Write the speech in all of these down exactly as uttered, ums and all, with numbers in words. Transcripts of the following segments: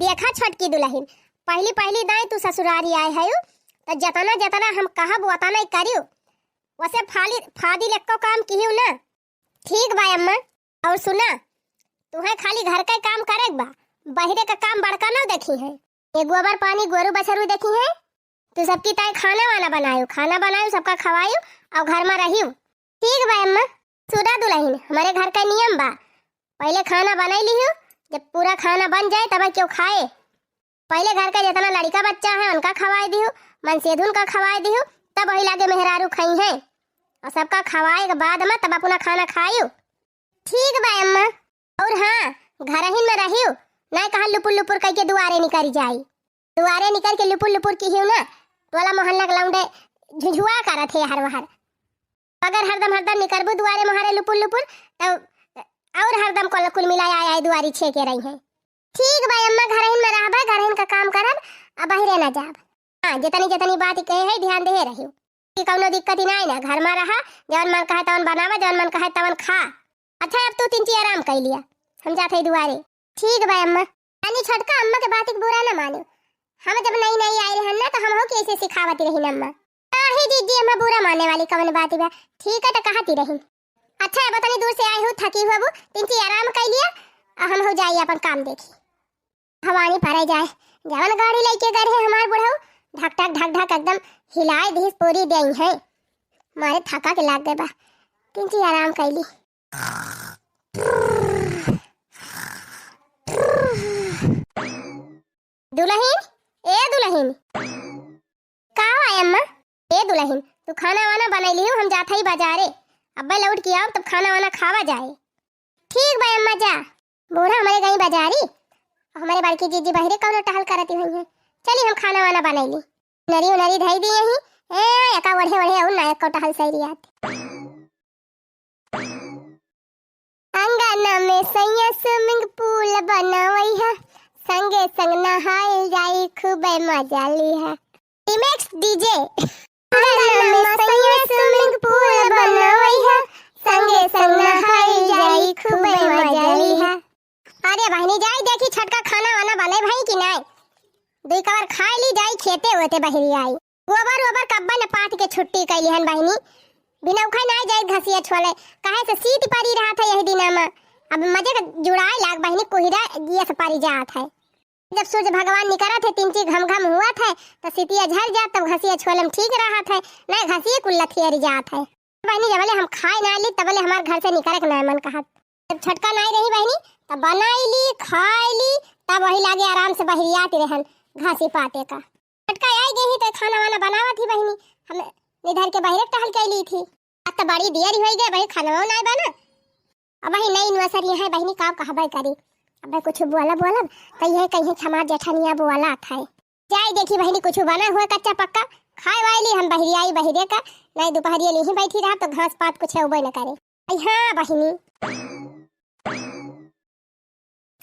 देखा छोटकी दुलहिन, पहली पहली दाई तू ससुरारी आए हयू, त जतना जतना हम कहब वतना ही करियो। वसे फाली फादी लेक्को काम किहियो ना। ठीक बा अम्मा। और सुना, तुहे खाली घर का काम करे के बा, बहिरे का काम बड़का ना देखी है। ये गोबर पानी गोरू बछरू देखी है। तू सबकी ताई खाना वाना बनायो, खाना बनायो, सबका खवायो और घर में रहियो। ठीक बा अम्मा। सुना दुलहिन, हमरे घर का नियम बा, पहले खाना बनाई लिहियो, जब पूरा खाना बन जाए तब क्यों खाए। पहले घर का जितना लड़का बच्चा है उनका खवाए दिहु, मनसेधुन का खवाए दिहु, तब वही लागे मेहरारू खाई हैं। और सबका खवाए के बाद में तब अपना खाना खायु। ठीक बा अम्मा। और हाँ, घरहिन में रहियो, ना कहा लुपुर लुपुर कह के दुआरे निकल जाई। दुआरे निकल के लुपुर लुपुर किहियो ना, टोला मोहल्ला के लौंडे झुझुआ करत है हर वहर। अगर हरदम हरदम निकरबू दुआरे मोहरे लुपुर लुपुर, तब और हरदम कुल कुल मिलाए आए आए दुआरी छे के रही है। ठीक बा अम्मा, घरहिन में रहबे, घरहिन का काम करब, अब बहिरे ना जाब। हाँ, जितनी जितनी बात कहे है ध्यान दे रहियो कि कौनो दिक्कत ही ना ना, घर में रहा, जवन मन कहे तवन बनावा, जवन मन कहे तवन खा। अच्छा, अब तू तिनची आराम कर लिया, हम जात है दुआरे। ठीक बा अम्मा। अनी छोटका, अम्मा के बात के बुरा ना मानो, हम जब नई नई आई रहन ना तो हम हो के ऐसे सिखावत रही अम्मा। काहे जीजी, अम्मा बुरा माने वाली कवन बात बा? ठीक है तो कहती रही। अच्छा, अब तनी दूर से आए हो, थकी हो, अब तिनची आराम कर लिया, आ हम हो जाई अपन काम देखी। भवानी परे जाए, जवन गाड़ी लेके गए रहे हमार बुढ़ऊ, ढक ढक ढक ढक एकदम हिलाए दीस पूरी देई है। मारे थका के लाग गए बा, तिनची आराम कर ली। दुलहिन, ए दुलहिन। का हुआ अम्मा? ए दुलहिन, तू खाना वाना बनाई लियो, हम जात हई बाजारे। अब्बे लौट के आओ तब खाना वाना खावा जाए। ठीक बा अम्मा, जा। बूढ़ा हमारे गई बाजारी, हमारे बड़की जीजी बहिरे कौनो टहल करती हुई है। चली हम खाना वाना बनाई ली। नरी उनरी धई दी यहीं। ए, एका ओढ़े ओढ़े और ना एको टहल सही रियात। अंगना में सैया swimming pool बनवई है, संगे संग नहाइल जाई, खूबे मजा ली है। Remix D J। अंगना में सैया swimming pool बनवई है, संगे संग नहाइल जाई, खूबे मजा ली है। अरे बहिनी, जाई देखी छोटका खाना वाना बने भाई कि नाई, दुई कवर खाए ली, जाई खेते होते बहिरी आई। गोबर ओबर कब्बा न पाथ के छुट्टी कैली हन बहिनी। बिनौखा नाई जाई घसिया छोले, काहे से सीत परी रहत है यही दिना में। अब मजे का जुड़ाए लाग बहिनी, कुहिरा ये से परी जात है। जब सूरज भगवान निकरत है, तिनची घम घम हुआ था, तो सीतिया झर जात, तब घसिया छोले में ठीक रहत है, नहीं घसिए कुल लथियरी जात है। बहिनी, जबले हम खाए ना ली, तबले हमार घर से निकरे के ना मन कहत। जब छोटका नाई रही बहिनी, तब बनाई ली, खाए ली, तब वही लागे आराम से बहिरियात रहन घासी पाते का। छोटका आई गई ही तो खाना वाना बनावत ही बहिनी, हम निधर के बहिरे टहल के ली थी। अब तो बड़ी देर होई गए, वही खाना नाई बना। अब वही नई नौसर ये है बहिनी, का कहबे करी। अब कुछ बोला बोलब, तो ये कहीं हमार जेठनिया बोला था। जाई देखी बहिनी, कुछ बना हुआ कच्चा पक्का, खाए वाई ली हम बहिरियाई बहिरे का, नहीं दोपहरिया ले ही बैठी रहा तो घास पात कुछ उबे न करे। आई हाँ बहिनी।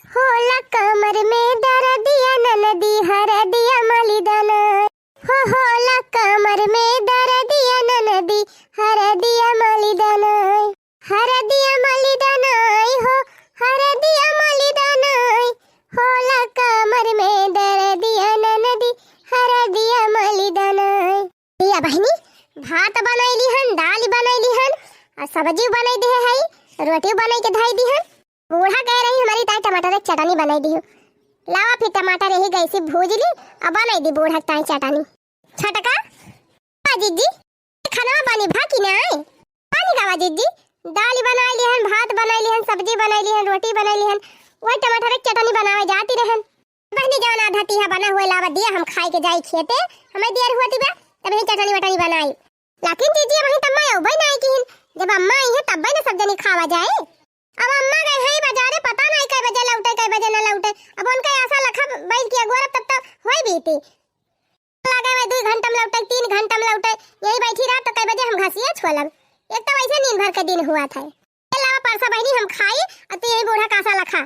होला कमर में दरदिया ननदी, हरदिया मलिदना। हो होला कमर में दरदिया ननदी, हरदिया मलिदना। हरदिया मलिदना हो, हरदिया मलिदना। होला कमर में दरदिया ननदी, हरदिया मलिदना। या बहिनी, भात बनैली हन, दाल बनैली हन, आ सब्जी बनाई दे है, रोटी बनाई के धई दी हन। बूढ़ा कह रही हमारी ताई टमाटर के चटनी बनाई दी हो। लावा फिर टमाटर यही गैस से भूज ली, अब बनाई दी बूढ़ा ताई चटनी। छोटका, आ जिज्जी, खाना पानी भा कि नाई? पानी का बा जिज्जी? दाल बनाई लिहन, भात बनाई लिहन, सब्जी बनाई लिहन, रोटी बनाई लिहन, वही टमाटर के चटनी बनावे जाती रहन। बहिनी जवन आधा तीहा बना हुए लावा दिया, हम खाई के जाई खेते, हमें देर हुआ बा, तब यही चटनी वटनी बनाई। लेकिन जिज्जी वही तब मैं अउबे नाई किहिन, जब अम्मा आई है तब ना सब जनी खावा जाए। अब अम्मा गए हैं बाजारे, पता नाई कै बजे लौटे, कै बजे न लौटे। अब उनका आशा लखा बैठ के अगोरब तब तो होई बीती। लगे हुए दुई घंटा में लौटे, तीन घंटा में लौटे, यही बैठी रहा तो कै बजे हम घसिया छोलब। एक तो वैसे नींद भर के दिन हुआ था। ये लावा परसा बहिनी हम खाई, अब तू यही बूढ़ा का आशा लखा।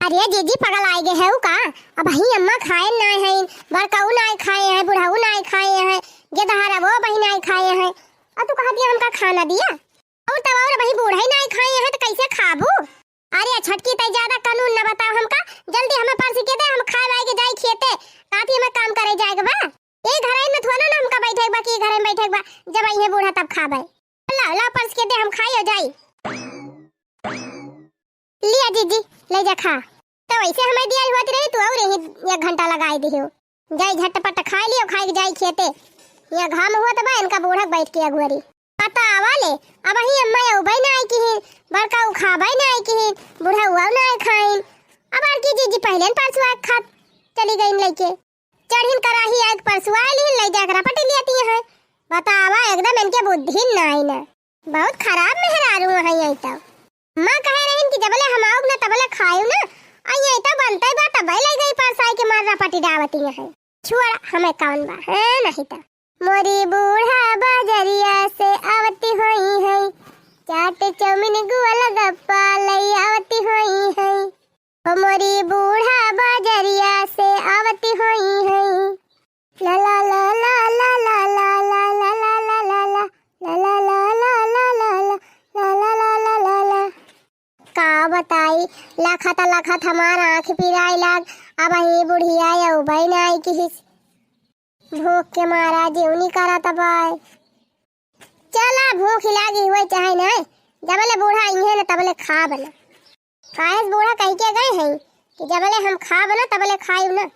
अरे जीजी पगल आए गए है का? अब ही अम्मा खाए ना है, बड़काऊ ना खाए है, बुढ़ाऊ ना खाए है, गेदहारा वो बही ना खाए है। अब तू कहा दिया हमका खाना दिया? और तब और वही बूढ़ा ही ना खाए हैं तो कैसे खाबू? अरे छोटकी, तै ज्यादा कानून न बताओ हमका, जल्दी हमें परस के दे, हम खाए वाए के जाई खेते, काफी हमें काम करे जाए के बा। ए घरइन में थोड़ा ना हमका बैठे के बा कि घरे में बैठे के बा, जब अइहे बूढ़ा तब खाबे। लाओ, लाओ परस के दे, हम खाई हो जाई। लिया जीजी, ले जा खा। तो वैसे हमें दिया होत रही, तू और यही एक घंटा लगाई दिहो। जाई झटपट खाई लियो, खाई के जाई खेते। यहाँ घाम होत बा, इनका बूढ़ा बैठ के अगुअरी। पता आवा ले, अबही अम्मा अउबे ना आई किही, बड़का उखाबे ना आई किही, बूढ़ा हुआ ना आई खाइन। अब बड़की जीजी पहले न परसुआ खात चली गईन लइके। चढ़िन कराही आइक परसुआ लिहिन, लइ जाके रपट लियती हैं। बतावा, एकदम इनके बुद्धि ना आई ना। बहुत खराब मेहरारू हैं यही तो। माँ कहे रहिन कि जबले हम आउब ना तबले खायु ना, आ यही तो बनते बा तबे लइ गई परसाई के मार रपटी डावती हैं। छोड़, हमें कौन बा, हैं नहीं तो। मोरी बूढ़ा बजरिया से आवती होई है, चाट चाउमीन गोलगप्पा लई आवती होई है। ओ मोरी बूढ़ा बजरिया से आवती होई है। ला ला ला ला। का बताई, लखत लखत हमार आँख पिराए लाग, अबही बुढ़िया अउबे ना आई किहिस। भूख के मारा जीवनी करत बाय। चला, भूख लागी हुए चाहे नाय, जबले बूढ़ा अइहे न तबले खाब न। काहे से बूढ़ा कहि के गए हैं कि जबले हम खाब न तबले खाइब न।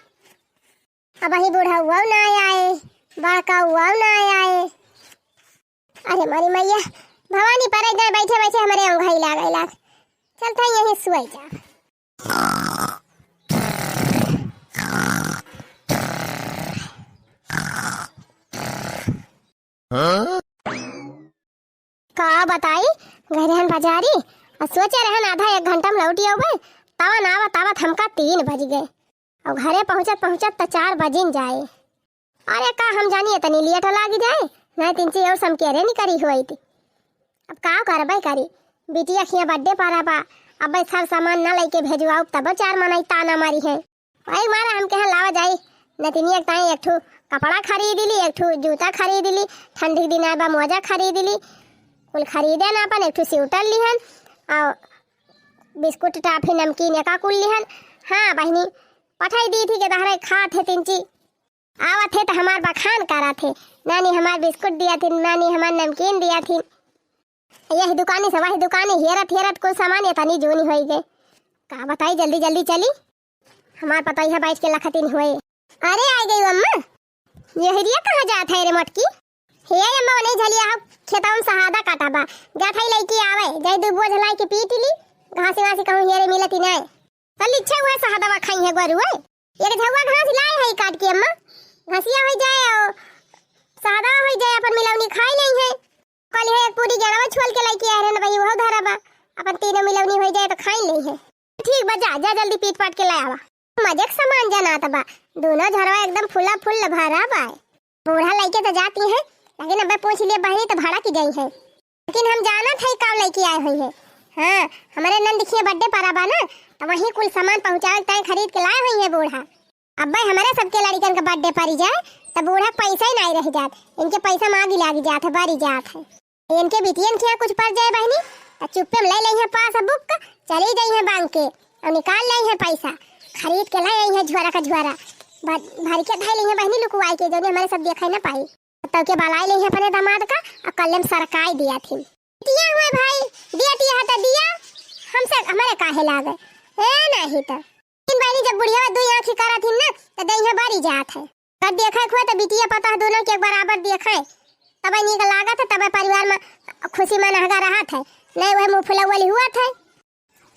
अबही बूढ़ा हुआ ना आए, बड़का हुआ ना आए। अरे मोरी मैया, भवानी परे गए बैठे बैठे हमरे ओंघाई लागे लाग। चलता यहीं सुई जा। का बताई, गए रहन बाजारी, आ सोचे रहन आधा एक घंटा में लौटी आउबे, तवन आवत आवत हमका तीन बज गए। और घरे पहुँचत पहुँचत त चार बजिन जाए। अरे का हम जानी इतनी लेट लागी जाए, नहीं तीन चीज और समकेरे नहीं करी हुई थी। अब का करबे करी, बिटिया खिया बर्थडे पारा बा, अब सब सामान ना लेके भेजवाओ तब चार मनई ताना मारी है। वही मारा हम कहा लावा जाई, नतिनिया के ताई एक ठो कपड़ा खरीद ली, एक ठो जूता खरीद ली, ठंडी के दिन आए बा मोजा खरीद ली, कुल खरीदे ना अपन एक ठो स्वेटर लिहन और बिस्कुट टाफी नमकीन एका कुल लिहन। हाँ बहिनी, पठाई दी थी के दहरे खात है तीन चीज। आवत है त हमार बखान करत है, नानी हमार बिस्कुट दिया थी, नानी हमार नमकीन दिया थी। यही दुकानी से वही दुकानी हेरत हेरत कुल सामान इतनी जूनी होई गए। का बताई, जल्दी जल्दी चली, हमार पतोहिया बैठ के लखतिन हुए। अरे आ गई अम्मा, यही रिया कहाँ जात है रे मोटकी? हे अम्मा, नहीं झलिया हो, खेतवा में सहादा काटा बा, जात है लइके आवे, जाई दू बोझ लाई के पीट ली, घासी वासी कहूँ हेरे मिलती नहीं। तल्ली इच्छा हुआ सहदवा खाई है गोरुए। एक झउआ घास लाए है काट के अम्मा, घसिया हो जाए और सहदवा हो जाए, अपन मिलौनी खाई नहीं है। कल है एक पूरी गेड़वा छोल के लाइके आए रहे ना भाई, वह धरा बा, अपन तीनों मिलौनी हो जाए तो खाई नहीं है। ठीक बा, जा, जा जल्दी पीट पाट के ले आवा। मजे के सामान जनात बा, दोनों झरवा एकदम फुला फुल भरा बा। बूढ़ा लइके तो जाती हैं, लेकिन अबे पूछ लिए बहनी तो भड़क जाई है। लेकिन हम जानत है का लइके आए हुई है। हाँ, हमारे नंद खिए बर्थडे परा बा ना, तो वहीं कुल सामान पहुँचावे के ताई खरीद के लाए हुई है बूढ़ा। अब्बे हमारे सबके लड़िकन का बर्थडे परी जाए, तो बूढ़ा के पैसा ही नहीं रह जात, इनके पैसा मांगी लागी जात है, बारी जात है। इनके बिटियन खिया कुछ पर जाए बहनी, तो चुप्पे में ले लेइहे पासबुक, चली जाइहे बैंक के और निकाल लेइहे पैसा, खरीद के ले आइहे झोरा का झोरा, भर, भर के धई लेइहे बहनी लुकुआई के, जौने हमारे सब देखे ना पाई। तब के बलाई लेइहे अपने दामाद का और कल्ले में सरकाई दिया थी। दिया हुए भाई, दिया दिया है तो दिया, हमसे हमारे काहे लागे, ए नहीं तो। लेकिन बहनी जब बुढ़िया दुई आँखी करा थी ना, तो दहिया बारी जात है। कर देखे हुए तो बिटिया पता है दोनों के एक बराबर देखे, तब नीक लागत है, तब परिवार में खुशी मनहगा रहत है। नहीं वह मुँह फुलौवल हुआ थे।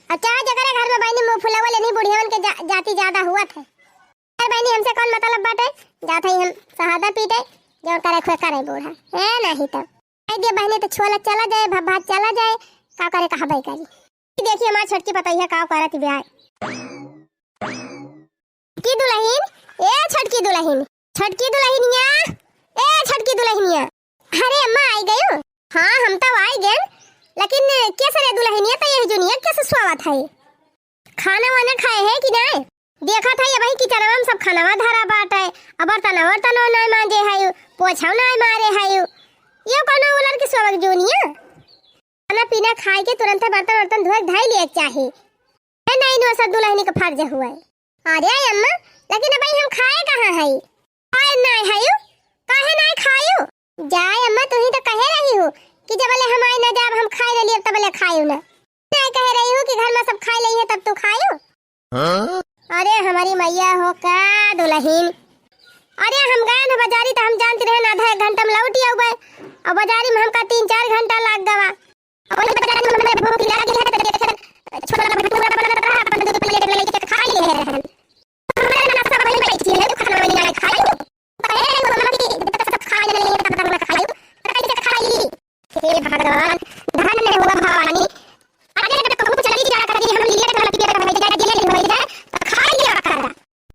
और चाहे जकरे घर में बहनी मुँह फुलौवल नहीं बुढ़ियावन के जा, जाति ज्यादा हुआ थे। अरे बहनी हमसे कौन मतलब बाटे, जात है हम सहादा पीटे, जो करे खुए करे बूढ़ा। ए नहीं तो। कह दिया बहनी तो छोला चला जाए, भा-, भात चला जाए, का करे कहबे करी। देखिए हमार छोटकी पतोहिया का करत ब्याह। छोटकी दुलहिन, ए छोटकी दुलहिन, छोटकी दुलहिनिया, ए छोटकी दुलहिनिया। अरे अम्मा आई गयो? हाँ हम तो आई गए, लेकिन कैसे रे दुलहिनिया तो यही जुनिया कैसे स्वावत है? खाना वाना खाए है कि नहीं? देखत है अबही किचनवा में सब खानावा धरा बाटे, अब बर्तन वर्तन नहीं मांजे है, पोछा नहीं मारे है, ये कौनो उलर के स्वावत जुनिया? खाना पीना खाए के तुरंत बर्तन वर्तन धोए के धई लिए के चाही। नो सब दुलहिनी के फर्ज हुआ है। अरे अम्मा, लेकिन अबही हम खाए कहाँ हई? खाए नाय हयू? काहे नाय खायू? जाए अम्मा, तुही तो कहे रही हो कि जबले हम आए ना जाब, हम खाए रहली, अब तबले खायू ना। नाय कहे रही हो कि घर में सब खाए लइहे तब तू खायू? हाँ? अरे हमारी मैया हो का दुलहिन। अरे हम गए ना बाजारी तो हम जानते रहे ना आधा एक घंटा में लौट आउबे। और बाजारी में हमका तीन चार घंटा लाग गवा। और वही बाजारी में हमने भूख लागी है तो देखे छोला भटूरा बनल रहा, अपन दो प्लेट में लेके खा लिए हैं। हमारे ना सब वही बैठी है, खाना वाली ना खाई। कहे वो मम्मी जब तक सब खाए नहीं तब तक ना खाई, तो कैसे खाई? हे भगवान, धन्य हुआ भवानी। अरे जब कहूँ चली जा कर हम लिए तो लपटिया कर भाई जा लिए भाई जा तो खा लिया कर।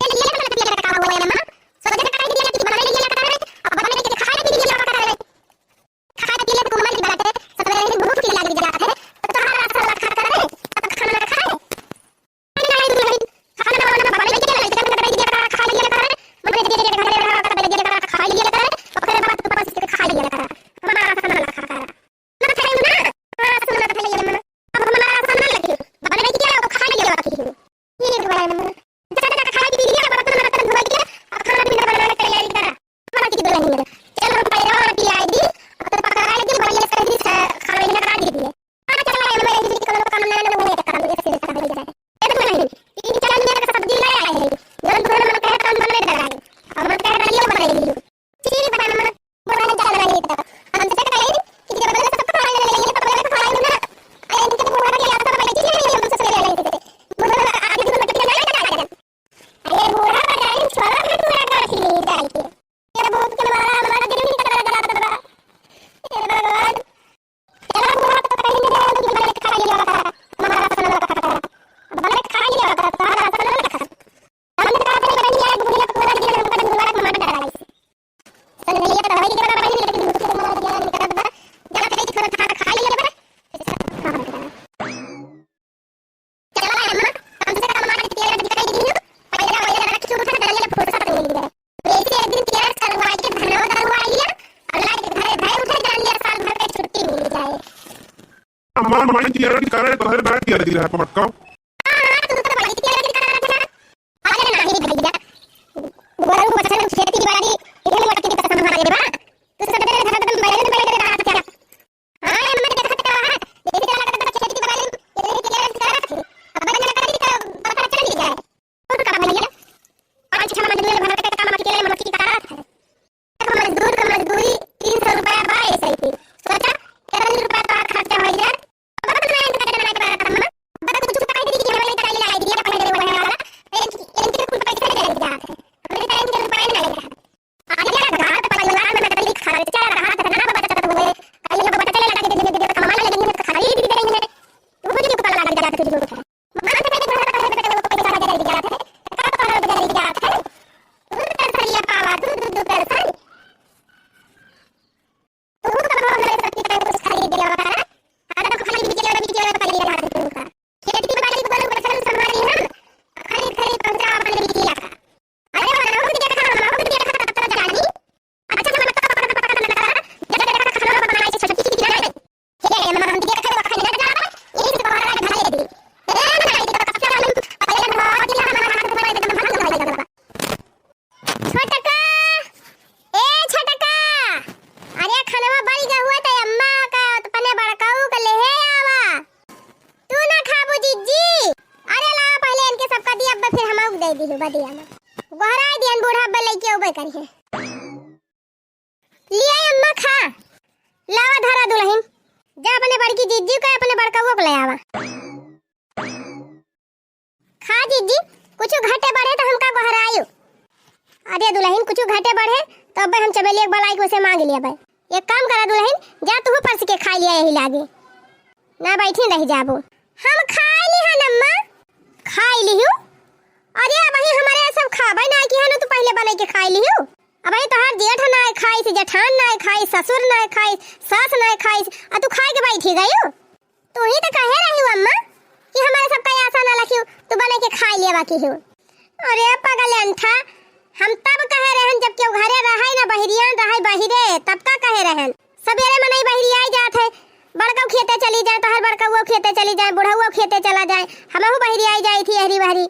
ये लिए तो लपटिया कर का हुआ है माँ? सोचे तो खाई दिया कि बना लिया कर, अब बना के खा भी लिया कर। खाए पीले तो कोमल की बात है, सबेरे ही भूख की लग जात है, तो तोहरा रास्ता वाला खा कर रे, अब खाना ना खाए। खाना ना खाए, खाना ना बनाना, बना के लग जाए, खाना बनाई दिया कर, खा लिया कर, मने दे दे कर, खा लिया कर, ओकरे बाद तू पास से खा लिया कर, हमारा रास्ता ना खा कर। ना खाए ना, हमारा रास्ता ना खाए ना, अब हमारा रास्ता ना लगे, बना के क्या तो खा लिया कर। ये दुआ है मम्मी। ज्यादा खाए पी लिया, बर्तन वर्तन धो लिया, अब खाना पीना बनाने की तैयारी करा। खाना की दुआ नहीं है। चल हम पैरा और पिलाई दी, अब तो पका ले दी, बढ़िया से दी, खा-, खाना पीना करा दी दिए। हाँ, चल, मैं ये कलर का काम नहीं, नहीं, नहीं, काम ये से काम नहीं जाए। ये तो नहीं, ये चला नहीं, मेरा सब्जी ले आए हैं। गरम गरम मन कहे, काम बनने लगा है। और मन कहे, बढ़िया बनाई दी। चीनी पता नमक, बोला नहीं चला नहीं था। हम तो कहे कि जब बदले सब खा ले, ले, ले, पकड़े तो खाए ना। अरे, इनके तो बुढ़ा के याद तो पहले चीज नहीं, हम सबसे ले लेंगे। बुढ़ा आगे दिन में कितना नहीं लगा। अरे, बुढ़ा का जाए, छोरा का टूरा का रखी नहीं जाए के। ये बहुत के मारा, हमारा दिल नहीं कर रहा था। हे भगवान। चला बुढ़ा तो कहीं नहीं जाए, लेकिन बगल खा ले, बगल खा ले। बगल खा ले, बगल खा ले। हमार माई की यार की कारण तो हर बार की यार की रहा पमटकाओ। हाँ, हाँ, तू तो बड़ी तेरा की तरह रखना। अरे नहीं भैया, गोरू बचन खेती बाड़ी, इधर मोटकी की कसम हमारे बा। तू सब तेरे घर में बैल में बैल रहा था। हाँ, मत देखत का है, देखी तेरा लगता खेती बाड़ी, इधर की तेरा की तरह रखी। अब बैल में कर दी तो पता चल ही जाए। और का भैया, पाँच छह मजदूर भर के काम के लिए मोटकी की तरह है। मजदूर का मजदूरी तीन सौ रुपया बा, ऐसे ही। सोचा, कितना रुपया का खर्चा हो गया? अब तो मैं इनका कितना लगा रहा था, मम्मा। अब तो कुछ पता ही नहीं कि हमारे इनका ये लाई दिया, पहले वो वाला। इनकी, इनके कुछ पैसे नहीं दे रहा था। मेरे टाइम के रुपया नहीं लगा। अरे यार, घर परिवार में तकलीफ खर्चा रहा था, ना बचत हुए। कहीं लोग बचत चले लगा के दे, दे, दे, कमाने लगे, तो खरीद भी दे रही है। वो भी नहीं पता लगा, लगा के दे, दे, दे। छोटका, ए छोटका, अरे खनवा बन गहुआ त अम्मा का अपने बड़काऊ का लेहे आवा। तू ना खाबू जिज्जी? अरे लावा पहले इनके सबका दिया, अब फिर हम दे दी बदिया में। गोहराई दियन बूढ़ा अब लइके उबे करिहे। लिया अम्मा खा। लावा धरा दुलहिन। जा अपने बड़की जिज्जी का अपने बड़काऊ को ले आवा। खा जिज्जी, कुछ घटे बढ़े तो हमका गोहरायु। अरे दुलहिन, कुछ घटे बढ़े तो अब हम चमेलिया के बलाई को से मांग लिया भाई। एक काम करा दुलहिन, जा तू परस के खा लिया यही लागे। ना बैठी रह जाबो। हम खाई ली हन अम्मा। खाई लिहू? अरे अबही हमारे सब खाबे ना कि हनु तू पहले बने के खाई लिहू। अबही तोहार जेठ ना खाई से, जेठान ना खाई, ससुर ना खाई, सास ना खाई, आ तू खाए के बैठी गयू? तू ही तो कहे रही अम्मा कि हमारे सबका आशा ना रखियो, तू बने के खाई लेवा की हो। अरे पगल अंठा, हम तब कहे रहन जब केहू घरे रहे ना बहिरिया रहे बहिरे, तब का कहे रहन? सबेरे मनई बहिरिया जात है, बड़कऊ खेते चली जाए, तोहर बड़कऊ खेते चली जाए, बुढ़ऊ खेते चला जाए, हमहू बहरी आई जाई थी एहरी बहरी।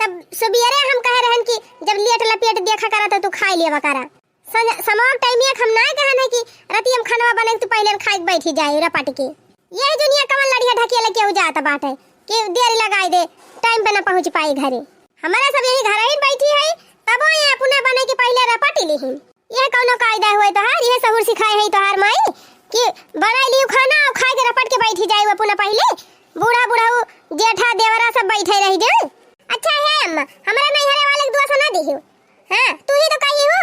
तब सुबियरे हम कहे रहन कि जब लेट लपेट देखा करा तो तू खाई लेवा करा। संझ-, समोक टाइम एक हम नाय कहन है कि रतिया में खनवा बने तू पहिले खाई के बैठी जाए रपट के। यही दुनिया कवन लड़िया ढकेले केहू जात बाटे कि देर लगाई दे, टाइम पे न पहुँच पाई घरे। हमारा सब यही घर ही बैठी है, तबो ये अपना बने के पहिले रपट लिहिन। यह कौनो कायदा हुए तोहार? यह सहूर सिखाए है तोहार माई कि बनाई लियो खाना और खाए के रपट के बैठी जाए अपना पहिले? बूढ़ा बुढ़ऊ जेठा देवरा सब बैठे रह जाए। अच्छा है अम्मा, हमरा नैहरे वाले के दुआ सुना दिहियो। हाँ, तू ही तो कही हो,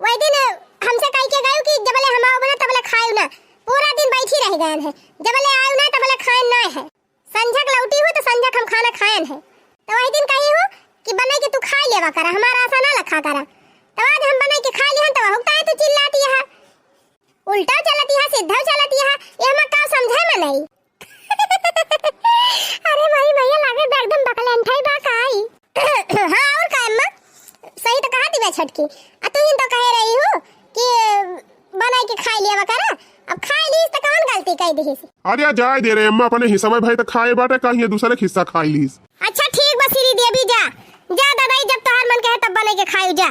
वही दिन हमसे कह के गयो कि जबले हम आओ ना तबले खाए ना। पूरा दिन बैठी रह गए हैं, जबले आयो ना तबले खाए ना है। संझक लौटी हूँ तो संझक हम खाना खायन है। तो वही दिन कही हूँ कि बनाई के तू खाई लेवा करा, हमारा आशा ना लखा करा। तो आज हम बनाई के खाई लिहन तो वहुक ताए तू चिल्लाती है, उल्टा चलती है, सीधा चलती है, ये हमें का समझे में नहीं। अरे भाई भैया, लागे तो एकदम बकलेंठाई बा काई। हाँ, और का अम्मा, सही तो कहा थी मैं छटकी। आ तू ही तो कह रही हूँ कि बनाई के खाई लिया करा। अब खाई लीस तो कौन गलती कह दी? अरे जाए दे रे अम्मा, अपने हिस्सा में भाई तो खाए बाटे, काहे दूसरे के हिस्सा खाई लीस। अच्छा ठीक बा श्री देवी, जा जा दादा, जब तोहार मन कहे तब बनाई के खाई जा।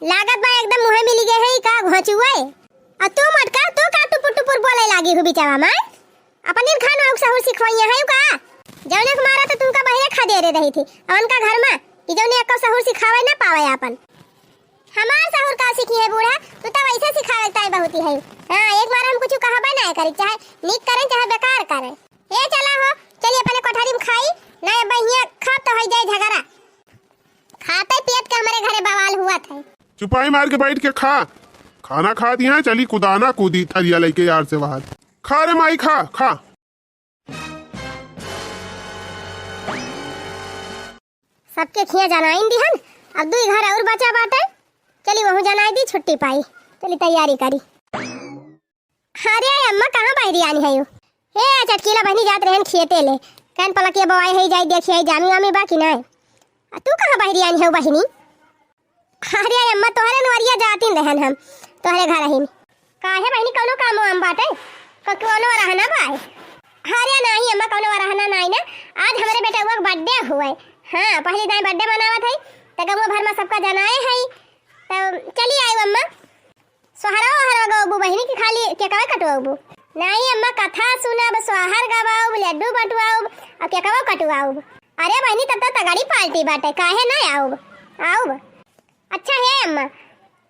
लागत बा एकदम मुँहे मिली गए है का घोंचुए। आ तू मटका, तू का टुपुर टुपुर बोले लागी हूँ बिचावा माय? अपने घर में सहूर सिखवाइया है का? जौने के मारा तो तुमका बहिरे खदेरे रही थी, और उनका घर में कि जौने एको सहूर सिखावे ना पावे आपन। हमार सहूर का सीखी है बूढ़ा, तू तो वैसे सिखावे ताई बहुत ही है। हाँ, एक बार हम कुछ कहबे ना करी, चाहे नीक करें चाहे बेकार करें। ए चला हो, चली अपने कोठरी में खाई, ना बहिया खाब तो हो जाए झगड़ा। खाते पियत के हमारे घरे बवाल हुआ था। चुपाई मार के बैठ के खा, खाना खा दिया, चली कुदाना कूदी थरिया लेके यार से बाहर। खा रे माई, खा खा। सबके खिया जनाइन दिहन, अब दुई घर और बचा बाटे, चली वहू जनाई दी, छुट्टी पाई, चली तैयारी करी। अरे अम्मा, कहाँ बहरी आनी है यू? हे चटकीला बहनी जात रहन खेते ले, कहन पलकिया बवाई है, जाई देखी आई जामी वामी बा कि नाय। आ तू कहाँ बहरी आनी है बहिनी? अरे अम्मा, तोहरे नवरिया जातिन रहन हम, तोहरे घर आहिन। काहे बहिनी, कौनो काम वाम बाटे? क-, कौनो रहना बा? अरे नाही अम्मा, कौनो रहना नाही ना, आज हमरे बेटउआ के birthday हुए। हाँ, पहली दाई birthday मनावत है, त गौवा भर में सबका जनाए है, त चली आयु अम्मा। सोहरवा ओहरवा गवाउबू बहिनी कि खाली केकवा कटवाउबू? नाही अम्मा, कथा सुनब, सोहर गवाउब, लड्डू बंटवाउब, अउ केकवा कटवाउब। अरे बहिनी, तब तो तगड़ी party बाटे, काहे ना आउब? आउब। अच्छा हे अम्मा,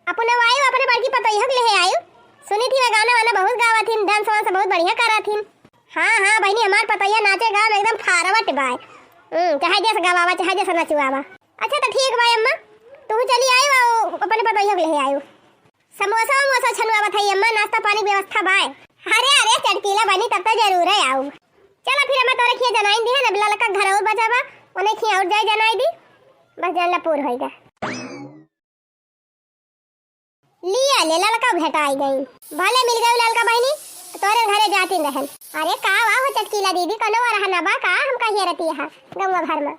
अपने आयु अपने बड़की पतोहिया के लेहे आयु। सुनी थी मैं गाना वाना बहुत गावत थी, dance वांस बहुत बढ़िया करत थी। हाँ हाँ बहिनी, हमार पतोहिया नाचे गावे में एकदम forward बाय। हम्म, चाहे जैसे गवावा, चाहे जैसे नचवावा। अच्छा तो ठीक बाय अम्मा, तू चली आयु, अपने पतोहिया के लेहे आयु। समोसा वमोसा छनुआ बथाई अम्मा, नाश्ता पानी के व्यवस्था बाय। अरे, अरे, चटकीला बनी तब तो जरूर है आउब। चला फिर अम्मा तोरे खिया जनाइन दिहन, अब ललका घर और बचा बा, उन्हें खिया और जाए जनाई दी, बस जानला पूर होइगा। लिया ले ललका भेटाई गई, भले मिल गई ललका बहिनी, तोरे घरे जातिन रहन। अरे का वाह हो चटकीला दीदी, कौनो वरहना बा का, हम कहिए रहती है गौवा भर में।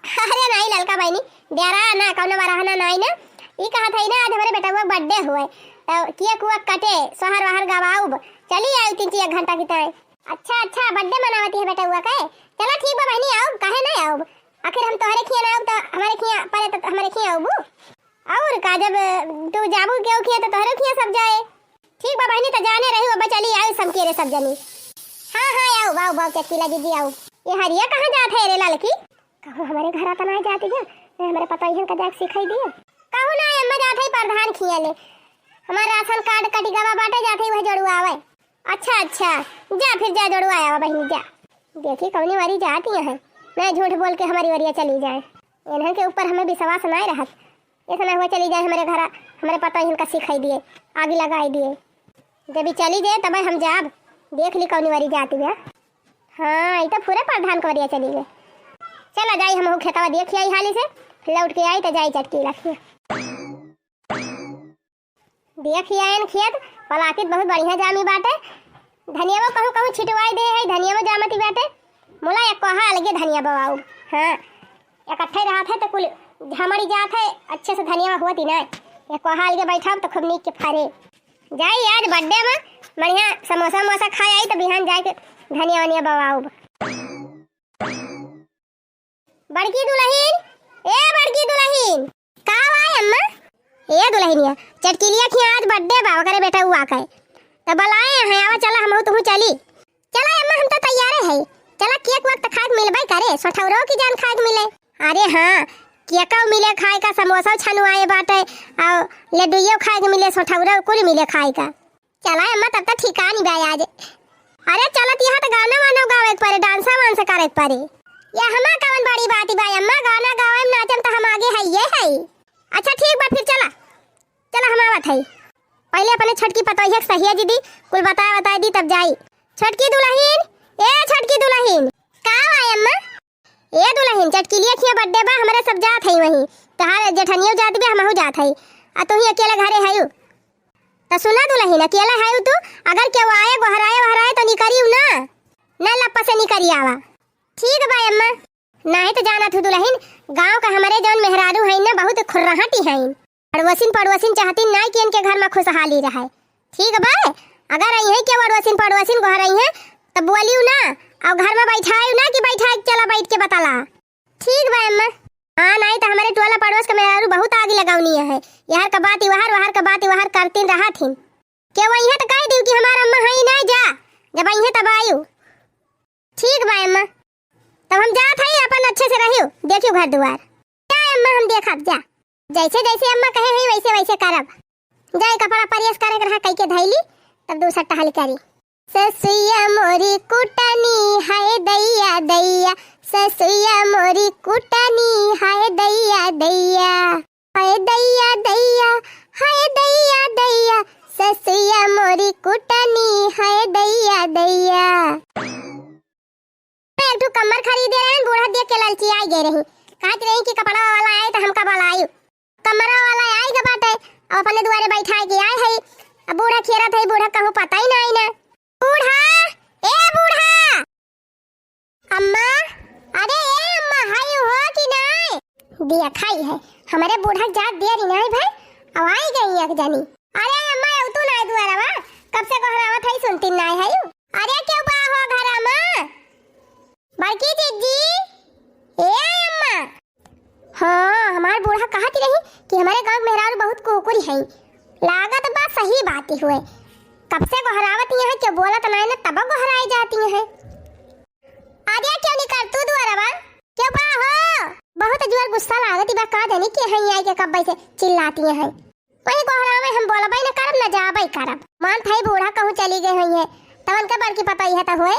अरे नाई ललका बहिनी, डेरा ना, कौनो वरहना नाई ना। ई कहत है ना, आज हमरे बेटउआ के birthday हुए, तो cake उक कटे, सोहर वहर गवाउब, चली आयु तीन चार घंटा की तरह। अच्छा अच्छा, birthday मनावती है बेटउआ के? चला ठीक बा बहिनी, आउब, काहे ना आउब? आखिर हम तोहरे खिया ना आउब तो हमारे खिया परे तो हमारे खिया आउबू। और का, जब तू जाबू केहू खिया तो तोहरे खिया सब जाए। ठीक बा बहिनी, तो जाने रही अब चली आयु समकेरे सब जनी। हाँ हाँ, आउब आउब आउब चटकीला दीदी आउब। ये हरिया कहाँ जात है रे ललकी? कहूँ हमारे घर तो ना जाती है, मैं हमारे पतोहियन का जाके सिखाई दिए। कहूँ ना अम्मा, जात है प्रधान खिया ले, हमार राशन कार्ड कटि गवा बाटे, जात है वह जोड़वावे। अच्छा अच्छा, जा फिर जा जोड़वा आवा बहिनी जा। देखी कौनी वारी जाती है, मैं झूठ बोल के हमारी वरिया चली जाए। इन्हन के ऊपर हमें विश्वास नहीं रहत, ऐसा ना हुआ चली जाए हमारे घर, हमारे पतोहियन का सिखाई दिए, आग लगाई दिए। जब ई चली जाए तब हम जाब, देख ली कौनी वारी जाती है। हाँ, ई तो पूरे प्रधान के वरिया चली गए। चला जाई, हमहू खेतवा देखी आई हाली से, फिर लौट के आई तो जाई चटकीला खिया। देखी आयन खेत, पलाकित बहुत बढ़िया जामी बाटे। धनियावा कहूँ कहूँ छिटवाई दे है, धनियावा जामती बाटे। मुला एक कोहा अलगे धनिया बवाऊ। हाँ, इकट्ठे रहत है तो कुल झमड़ी जात है, अच्छे से धनियावा होती ना। एक कोहा अलगे बैठाब तो खूब नीक के फरे। जाई आज birthday में बढ़िया समोसा वमोसा खाए आई तो बिहान जाए के धनिया वनिया बवाउब। बड़की दुलहिन, ए बड़की दुलहिन। का बा अम्मा? ए दुलहिनिया, चटकिलिया खिया आज birthday बा, ओकरे बेटउआ के। त बलाए हैं, आवा चला हमहू तुहू चली। चला अम्मा, हम तो तैयारे है। चला केक वेक त खाए के मिलबे करे, सोठौरो की जान खाए के मिले। अरे हाँ, केकउ मिले खाए का, समोसा छनुआए बाटे, और लड्डुइयो खाए के मिले, सोठौरो कुल मिले खाए का। चला अम्मा, तब तक ठिकानी बा आज। अरे चलत यहाँ त गाना वाना गावे के पड़े, डांसा वांसा करे के पड़े। ये हमा कवन बड़ी बात बा अम्मा, गाना गावे में नाचम त हम आगे है ये है। अच्छा ठीक बा फिर चला, चला हम आवत है। पहले अपने छोटकी पतोहिया के सहिया दीदी कुल बताए बताए दी तब जाई। छोटकी दुलहिन, ए छोटकी दुलहिन। का बा अम्मा? ए दुलहिन, चटकिलिया खिया birthday बा, हमरे सब जात हई वहीं। तोहार जेठनियो जात बे, हमहू जात हई। आ तू ही अकेले घरे हयू। त सुना दुलहिन, अकेले हयू तू, अगर केहू आए, गोहराए, वहराए त निकरियो ना। ना लप्पा से निकरी आवा। ठीक बा अम्मा। नाही त जानत हू दुलहिन, गाँव का हमरे जौन मेहरारू हई ना, बहुत खुर्राहटी हई। अड़ोसिन पड़ोसिन चाहतिन नाई कि इनके घर मा खुसहाली रहै। ठीक बा, अगर अइहैं केहू अड़ोसिन पड़ोसिन गोहरइहैं, त बोलिउ ना, अउ घर मा बैठाइउ ना कि बैठाइ के चला बैठ के बतला। ठीक बा अम्मा। हाँ, नाई त हमरे टोला पड़ोस के मेहरारू बहुत आगी लगौनी है। यहर का बात वहर, वहर का बात वहर करतिन रहत हिन। केहू अइहैं त कहि दिउ कि हमार अम्मा हई नाई जा, जब अइहैं तब आइउ। ठीक बा अम्मा, तब हम जात हई, अपन अच्छे से रहियो, देखियो घर दुआर। जा अम्मा, हम देखब, जा। जैसे जैसे अम्मा कहे हई, वैसे वैसे करब। जाए कपड़ा press करे के रहा, कई के धैली, तब दूसर टहल करी। ससुइया मोरी कुटनी, हाय दैया दैया, ससुइया मोरी कुटनी, हाय दैया दैया। हाय दैया दैया, हाय दैया दैया, ससुइया मोरी कुटनी, हाय दैया दैया। एक ठो कम्मर खरीदे रहन, बूढ़ा देख के ललचियाई गए रही। कहत रही कि कपड़ा वाला आए त हमका बलायु। कम्मर वाला आए के बाटे, अब अपने दुआरे बैठाए के आए है। अब बूढ़ा खेरत है, बूढ़ा कहूँ पता ही ना आई ना। बूढ़ा, ए बूढ़ा। अम्मा, अरे ए अम्मा, हई हो कि नाई? देखा ही है, हमरे बूढ़ा के जात देरी नाई भाई, अब आई गई एक जनी। अरे अम्मा, अब तू नाई दुआरवा, कब से गोहरावत हई, सुनती नाई हई। अरे केहू बा हो घरा मा? बड़की जिज्जी, ए अम्मा। हाँ, हमार बूढ़ा कहत रही कि हमरे गाँव के मेहरारू बहुत कुकुरी हई। लागत बा सही बात ही हुए। कब से गोहरावत यहाँ, केहू बोलत नाई ना, तब गोहराए जाती हैं। अरे केहू निकर तू दुआरवा, केहू बा हो? बहुत जोर गुस्सा लागत बा, का जानी के हई आई के कब्बे से चिल्लाती हैं। वही गोहरावे हम बोलबे न करब, न जाबे करब। मान थाई बूढ़ा कहूँ चली गए हुई है, तब उनका बड़की पतोहिया तो हुए।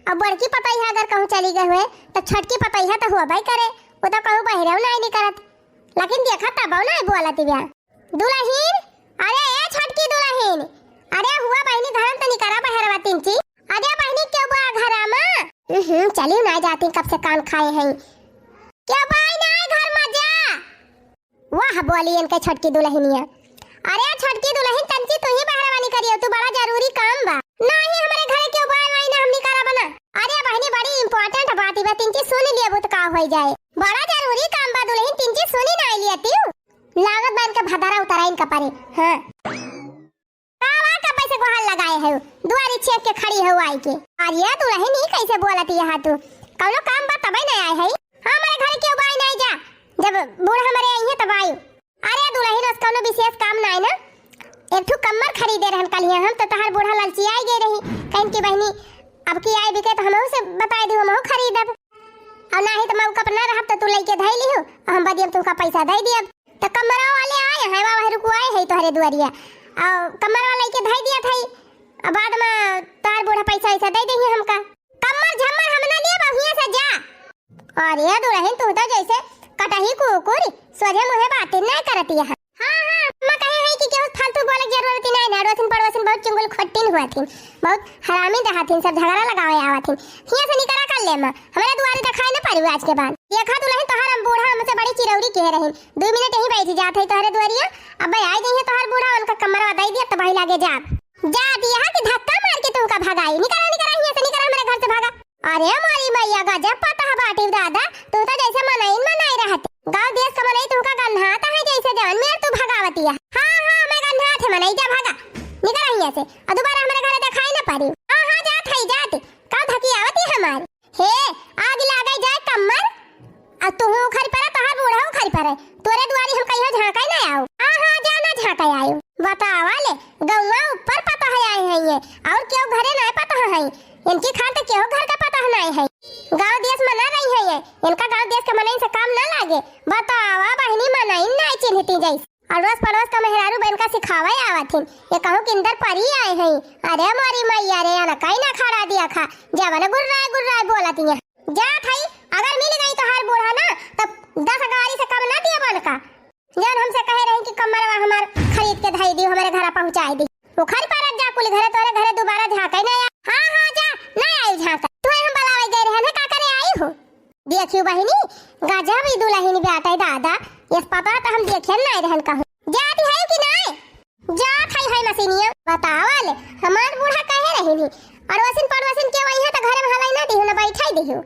अब बड़की पतोहिया अगर कहूँ चली गए हुए, तो छोटकी पतोहिया तो हुआ भाई करे, वो तो कहूँ बहिरेउ नाई निकरत। लेकिन देखा तब नाई बोलत बिया। दुलहिन, अरे ए छोटकी दुलहिन, अरे हुआ बहिनी घरम तो निकरा बहरवा तिनची। अरे बहिनी केहू बा घरा मा? हम्म, चली नाई जाती, कब से कान खाए हैं। केहू बा नाई घर मा जा। वाह, बोली इनके छोटकी दुलहिनिया। अरे छोटकी दुलहिन, तंची तू ही बहरवा निकरियो, तू बड़ा जरूरी काम बा। नाही, हमरे घरे केहू बा नाही ना, हम निकरब ना। अरे बहिनी, बड़ी important बात बा, तिनची सुन लिया, बहुत का होई जाए। बड़ा जरूरी काम बा दुलहिन, तिनची सुनी ना लिया तिउ। लागत बा इनके भदरा उतरा इनका परे। हाँ। का बा, कब से गोहार लगाए है, दुआरी छेक के खड़ी है आई के। अरे दुलहिन, ई कैसे बोलत यहाँ तू? कौनो काम बा तबे नहीं आए है। हाँ, हमारे घरे केहू बा नाई जा, जब बूढ़ा हमारे आई है तब आई। अरे दुलहिन, आज कौनो विशेष काम नाई ना, एक ठो कम्मर खरीदे रहन कल हम, तो तहार बूढ़ा ललचियाई गए रही, कहिन कि बहिनी अब की आई बिके तो हमहू से बताई दी, हमहू खरीदब। और नाही तो मौका पर ना रहब तो तू लइके धई लिहू, और हम बदियम तुमका पैसा दे दियब। तो कमरा वाले आए हैं, वह रुकवाए है तोहरे दुआरिया, और कमरा लइके धई दिया था, और बाद में तोहर बूढ़ा पैसा वैसा दे देही हमका। कम्मर झम्मर हम ना लेब, अब हियां से जा। अरे दुलहिन, तू तो जैसे कटही कुकुर, सोझे मुंहे बातें ना करती है। हाँ, हाँ, अम्मा कहे है कि केहू फालतू बोले के जरूरत ही नहीं ना, अड़ोसिन पड़ोसिन बहुत चुंगल खट्टिन हुआ थी, बहुत हरामी रहा थी, सब झगड़ा लगावे आवा थी। हियां से निकरा कर ले अम्मा, हमारे दुआरे तो खाए ना पारी आज के बाद। देखा दुलहिन, तोहार हम बूढ़ा हमसे बड़ी चिरौरी कह रही, दो मिनट यहीं बैठ जात है तोहरे दुआरिया, अब आई जाइए तोहार बूढ़ा, उनका कमरा दे दिया, तब वही लागे जाब। जा दिया कि धक्का मार के तुमका भगाई, निकरा, निकरा, हियां से निकरा, हमारे घर से भागा। अरे मोरी मैया, गजब पता है बाटी दादा, तू तो जैसे मनई में नहीं रहत। गाँव देश का मनई तुमका गन्हात है जैसे जान में तू भगावती है। हाँ, हाँ, मैं गन्हात है मनई, जा भागा, निकल हियां से, और दोबारा हमारे अरे, तोरे दुआरी हम कहियो झाँकै ना आऊ। हाँ, हाँ, जा ना झाँकै आऊ। बतावा ले, गौवा ऊपर पतोह आए हैं ये, और केहू घरे ना पतोह है। इनकी खान तो केहू घर का पतोह ना है। गाँव देश में ना रही है ये, इनका गाँव देश के मनई से काम ना लागे। बतावा बहिनी, मनई ना चिन्हती जैसे। अड़ोस पड़ोस का मेहरारू बन का सिखावे आवत हिन। ये कहूँ कि इंदर परी आए हैं। अरे मोरी मैया रे, अनकई ना खड़ा दिया खा, जवन गुर्राए गुर्राए बोलत हिया। जात हई, अगर मिल गई तोहार बूढ़ा ना, तब दस गाड़ी से कम ना दिया बन का। जौन हमसे कहे रही कि कमरवा हमार खरीद के धई दी, हमारे घरा पहुँचाई दी। उखर परत जा कुल घरे, तोरे घरे दुबारा झाँके ना आ। हाँ, हाँ, जा, ना आई झाँके। तू हम बुलावे गए रहन, का करे आई हो? देखियो बहिनी, गजब ई दुलहिन बाटे दादा, इस पता तो हम देखे नाई रहन कहूँ। जाती है कि नाई? जात है, है मसीनिया, बतावा ले, हमार बूढ़ा कहे रही नहीं, अड़ोसिन पड़ोसिन के वही है तो घर में हलाई ना दिहो, ना बैठाई दिहो,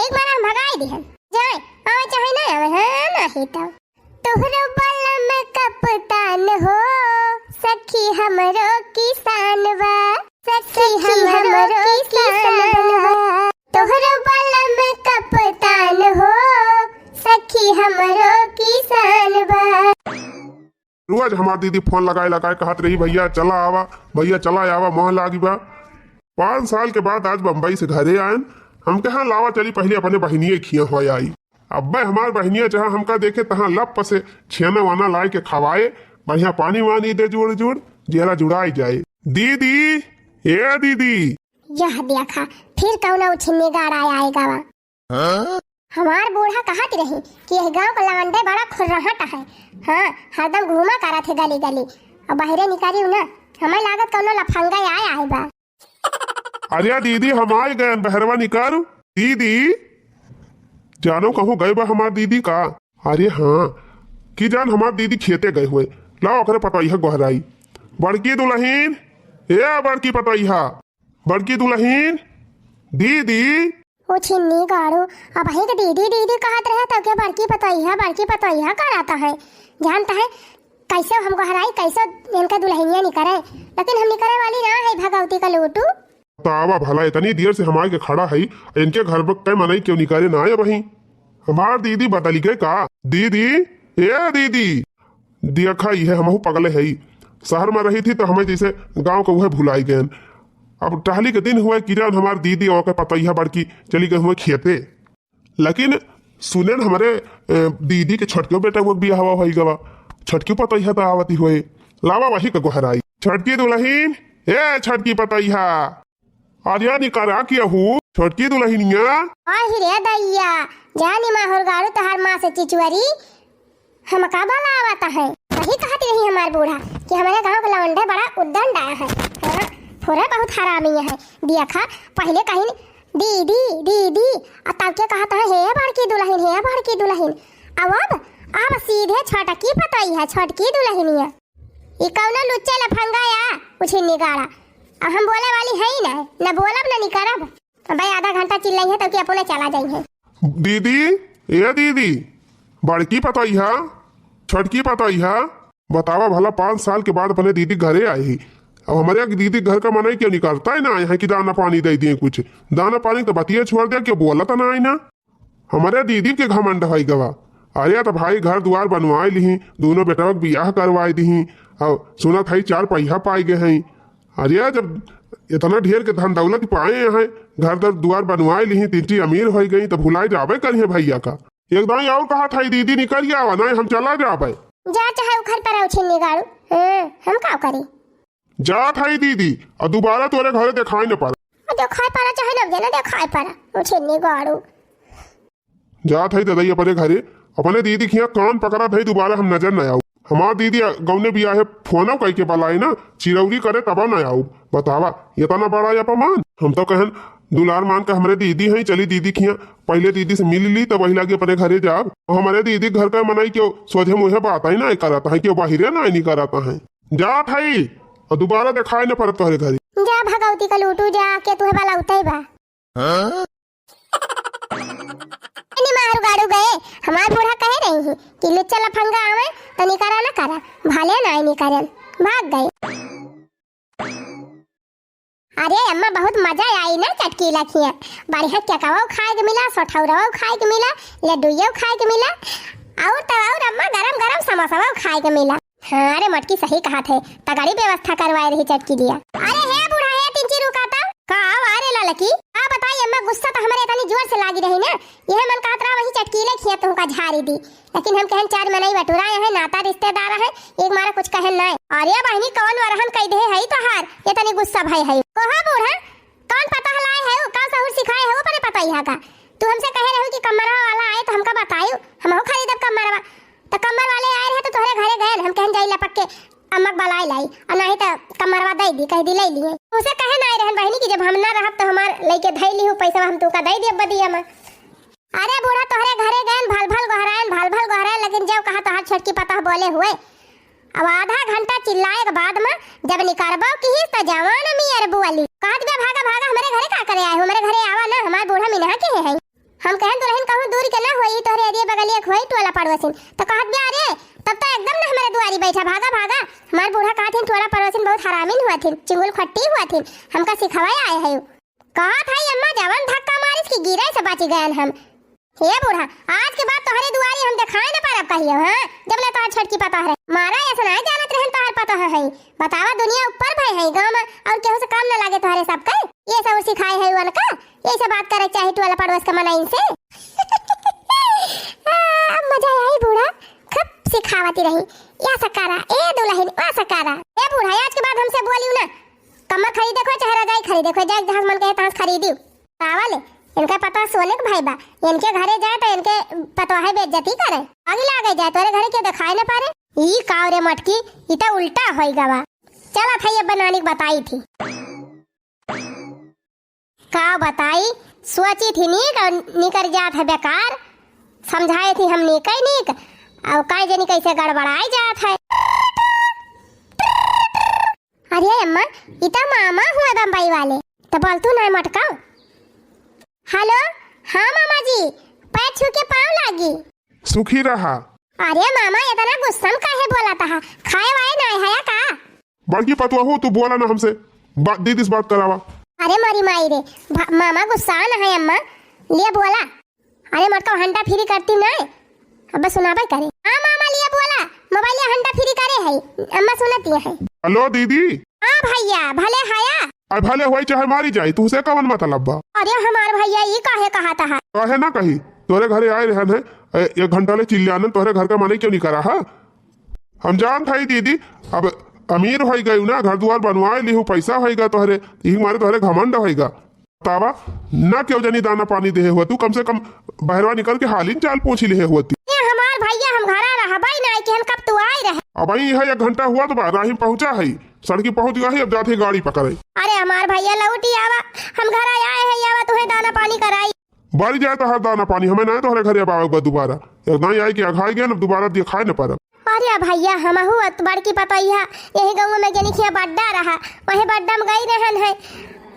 एक बार हम भगाई दिहन। जाए, आवे चाहे ना आवे, हाँ, नहीं तो। तोहरो बलम कप्तान हो, सखी हमरो किसान बा, सखी हमरो किसान बा। तोहरो बलम कप्तान हो, सखी हमरो किसान बा। रोज हमार दीदी फोन लगाए लगाए कहत रही, "भैया चला आवा, भैया चला आवा, मोह लागी बा।" पाँच साल के बाद आज बम्बई से घरे आयन। हम कहा, "लावा चली, पहले अपने बहिनिये खिया हो आई।" अब्बे हमार बहिनिया जहाँ हमका देखे, तहाँ लप से छेना वाना लाए के खवाए, बढ़िया पानी वानी दे जुड़ जुड़, जियरा जुड़ाई जाए। दीदी, ए दीदी। यह देखा, फिर कौनो उछिन्नी गाड़ा आएगा वा। हाँ? हमार बूढ़ा कहत रही कि यह गांव का लवंडे बड़ा खुर्रहट है। हाँ, हरदम घूमा करत है गली गली। अब बहरे निकाली ना, हमें लागत कौनो लफंगा आए आए बा। अरे दीदी, हम आए गए बहरवा निकाल। दीदी, जानो कहूँ गए बा हमार दीदी का? अरे हाँ, कि जान हमार दीदी खेते गए हुए। लाओ ओकरे पतोहिया गोहराई। बड़की दुलहिन, ए बड़की पतोहिया, बड़की दुलहिन, दीदी। ओ छिन्नी गाड़ू, अबहीं के दीदी दीदी कहत रहे, तब के बड़की पतोहिया, बड़की पतोहिया कराता है। जानता है कैसे हम गोहराई, कैसे इनका दुलहिनिया निकरे, लेकिन हम निकरे वाली ना है भगवती का लूटू। बतावा भला, इतनी देर से हम आए के खड़ा है, इनके घर पर कै मनई क्यों निकरे ना आए अबहीं? हमार दीदी बदल गए का? दीदी, ए दीदी, देखा, इहे हमहू पगले हई। शहर में रही थी तो हमें जैसे गाँव के उहे भुलाई गए। अब टहली के दिन हुए कि जान हमार दीदी और के पतोहिया बड़की चली गए हुए खेते। लेकिन सुने न हमरे, ए, दीदी के छोटके बेटा वो बियाहवा होई गवा। छोटकी पतोहिया तो आवती हुए। लावा वही के गोहराई। छोटकी दुलहिन, ए छोटकी पतोहिया, अरे निकरा किया हूँ, छोटकी दुलहिनिया। आहि रे दैया, जानी माहुर गाड़ू तोहार माँ से चिचुअरी, हमका बलावत है। वही कहत रही हमार बूढ़ा कि हमारे गाँव के लौंडे बड़ा उद्दंड आया है। हाँ, फुरे बहुत हरामी है। देखा, पहले कहीं दीदी, दीदी, आ तब के कहत है, "हे बड़की दुलहिन, हे बड़की दुलहिन।" अब, अब, अब सीधे छोटकी पतोहिया, छोटकी दुलहिनिया। ई कौनो लुच्चे लफंगा या उछिन्नी गाड़ा। अब हम बोले वाली है ही ना, न बोलब न निकरब। अब भाई आधा घंटा चिल्लाई है तो कि अपने चला जाई है। दीदी, ए दीदी, बड़की पतोहिया, छोटकी पतोहिया, बतावा भला, पाँच साल के बाद अपने दीदी घरे आई ही। अब हमारे दीदी घर का मनई क्यों निकरता है ना, यहाँ की दाना पानी दे दिए कुछ। दाना पानी तो बतिया छोड़ दिया, क्यों बोला तो ना आई ना। हमरे दीदी के घमंड होई गवा। अरे त भाई घर दुआर बनवाए लिही, दोनों बेटवा के बियाह करवाए दिही। अब सुनत हई चार पहिया पाए गए हई। अरे जब इतना ढेर के धन दौलत पाए हैं, घर दर दुआर बनवाए लिही, तीन ठी अमीर होई गई, त भुलाए जाबे करिहे भैया का। एक दाई और कहत हई, दीदी निकल आवा, नहीं हम चला जाबे। जा चाहे उखर पर आओ छिन्नी गाड़ू, हाँ, हम का करी? जात हई दीदी, और दोबारा तोरे घरे देखाई न पड़ा। देखाई पड़ा चाहे न, ना देखाई पड़ा, उछिन्नी गाड़ू। जात हई ददाई अपने घरे, अपने दीदी खिया कान पकड़ा थई, दोबारा हम नजर न आऊ। हमार दीदी गौने बियाहे फोनो कई के बलाई ना, चिरौरी करे तब न आऊ। बतावा, इतना बड़ा अपमान। हम तो कहन दुलार मान के हमरे दीदी हई, चली दीदी खिया, पहले दीदी से मिल ली, तब वही लागे अपने घरे जाब। और हमरे दीदी घर का मनई क्यों सोझे मुँहे बात ही ना करत है, क्यों बाहिरे ना नहीं करत है। जात हई, और दोबारा देखाई न पड़त तोहरे घरे। जा भगवती का लूटू जा, के तुहे बलौते बा। हाँ? इन्हीं मारू गाड़ू गए, हमार बूढ़ा कहे रही ही कि लुच्चा लफंगा आवे तो निकरा न करा, भले ना निकरन, भाग गए। अरे अम्मा, बहुत मजा आई ना चटकीला खिया। बढ़िया केकवा खाए के मिला, सोठौरवा खाए के मिला, लड्डूया खाए के मिला। और तो और अम्मा गरम गरम समोसा खाए के मिला। हाँ रे मोटकी, सही कहत है, तगड़ी व्यवस्था करवाए रही चटकी दिया। अरे हे बूढ़ा, हे तिनची, रुका तो। का आवा रे ललकी? का बताई अम्मा, गुस्सा तो हमरे इतनी जोर से लागी रही ना, यह मन कहत रहा वही चटकीले खिया तुहका झारी दी, लेकिन हम कहन चार मनई बटुराए हैं, नाता रिश्तेदार हैं, एक मारा कुछ कहन नाय। अरे बहिनी, कौन वरहन कई दे है तोहार, इतनी गुस्सा भई है? कहो बूढ़ा, कौन पतोह लाए है, का सहूर सिखाए है अपने पतोहिया का? तू हमसे कहे रहू कि कमरवा वाला आए तो हमका बतायू, हमहू खरीदब कमरवा। तो कमर वाले आए रहे तो तोहरे घरे गए, हम कहन जाई लपक के अम्मा के बलाए लाई, और नहीं तो कमरवा दे दी, कह दी ले लिए। उसे कहे ना आए रहन बहिनी कि जब हम ना रहब तो हमार लेके धई ली हो पैसा, हम तुका दे दियब बदिया में। अरे बूढ़ा, तोहरे घरे गए, भल भल गोहरायन, भल भल गोहरायन, लेकिन जब कहा तोहार छोटकी पतोह बोले हुए, अब आधा घंटा चिल्लाए के बाद में जब निकरबो किहिस त जवान मियर बोली, कहत बे, "भागा, भागा, हमरे घरे का करे आए हो? हमरे घरे आवा ना, हमार बूढ़ा मिनहा के है।" हम कहन, "दुलहिन कहूँ दूर के ना होई, तोहरे एरिया बगलिया के होई, टोला पड़ोसिन।" त कहत बे, "अरे, तब तो एकदम ना हमरे दुआरी बैठा, भागा, भागा, हमार बूढ़ा कहत हिन, टोला पड़ोसिन बहुत हरामिन हुआ थिन, चिंगुल खट्टी हुआ थिन, हमका सिखवाए आए है।" कहत हई अम्मा, जवन धक्का मारिस कि गिरे से बच गयन हम। हे बूढ़ा, आज के बाद तोहरे दुआरी हम देखाए न पारब कहियो, हाँ? जब ले तोहर छोटकी पतोह रहे। मारा ऐसा नाय जानत रहन तोहर पतोह है। बतावा, दुनिया ऊपर भय है, गाँव में और केहू से काम न लागे तोहरे सबके। ये सब सिखाए है उनका, ये सब बात करे चाहे टोला पड़ोस के मनइन से। आ, अब मजा आई बूढ़ा, खूब सिखावती रही। या सकारा, ए दुलहिन, वा सकारा। ए बूढ़ा, आज के बाद हमसे बोलियो ना। कम्मा खरीदे को, चाहे रजाई खरीदे को, जाए जहाँ मन कहे तहाँ से खरीदियो। पावा ले, इनका पतोह सोने के भाई बा, इनके घरे जाए तो इनके पतोह है बेइज्जती करे। आगे लागे जाए, तोरे घरे के दिखाए न पारे। ई काव रे मटकी, ई तो उल्टा होई गवा। चला था ये बनानी के बताई थी। का बताई, सोची थी नीक और निकर जात है बेकार। समझाए थी हम नीक ही नीक, और का जनी कैसे गड़बड़ाई जात है। अरे अम्मा, ई त मामा हुआ बम्बई वाले, त बोल तू ना मटकाओ। हेलो, हाँ मामा जी, पैर छू के पाँव लागी। सुखी रहा। अरे मामा, इतना गुस्सा में काहे बोलत हा? खाए वाए नाय है का? बड़की पतोहू, तू बोला ना हमसे, बा-, दीदी से बात करावा। अरे मोरी माई रे, भा-, मामा गुस्सा ना है अम्मा, ले बोला। अरे मोटका हंटा फ्री करती ना, अब सुनाबे करे। हाँ मामा, ले बोला, मोबाइल हंटा फ्री करे है, अम्मा सुनती है। हेलो दीदी। हाँ भैया, भले हया। अरे भले होई चाहे मारी जाई, तुहसे कवन मतलब बा? अरे हमार भैया, ई काहे कहत हा? काहे ना कही, तोरे घरे आए रहन है, ए, एक घंटा ले चिल्लानन, तोरे घर का मनई क्यों नहीं करा हा? हम जानत हई दीदी, अब अमीर होई गयू ना, घर दुआर बनवाए लिहू, पैसा होइगा तोहरे, यही मारे तोहरे घमंड होइगा। बतावा, ना क्यों जनी दाना पानी देहे हुआ, तू कम से कम बहरवा निकल के हालिन चाल पूछ लिहे हुआ ती। ए हमार भैया, हम घरा रहबाई ना कि हम कब तू आए रहे। अब आई है एक घंटा हुआ तो बा, राही पहुँचा है, सड़की पहुँच गई, अब जाते गाड़ी पकड़े। अरे हमार भैया लौटी आवा, हम घरा आए है, आवा तुहे दाना पानी कराई। बारी जाए तोहार दाना पानी, हमें ना तोहरे घरे अब आवे के बा दोबारा। एक दाई आई के अघाई गए, अब दोबारा दिखाए न पारब। अरे भैया, हमहू अत बड़की पतोहिया यही गाँव में जनी खिया बड्डा रहा, वही बड्डा में गई रहन है।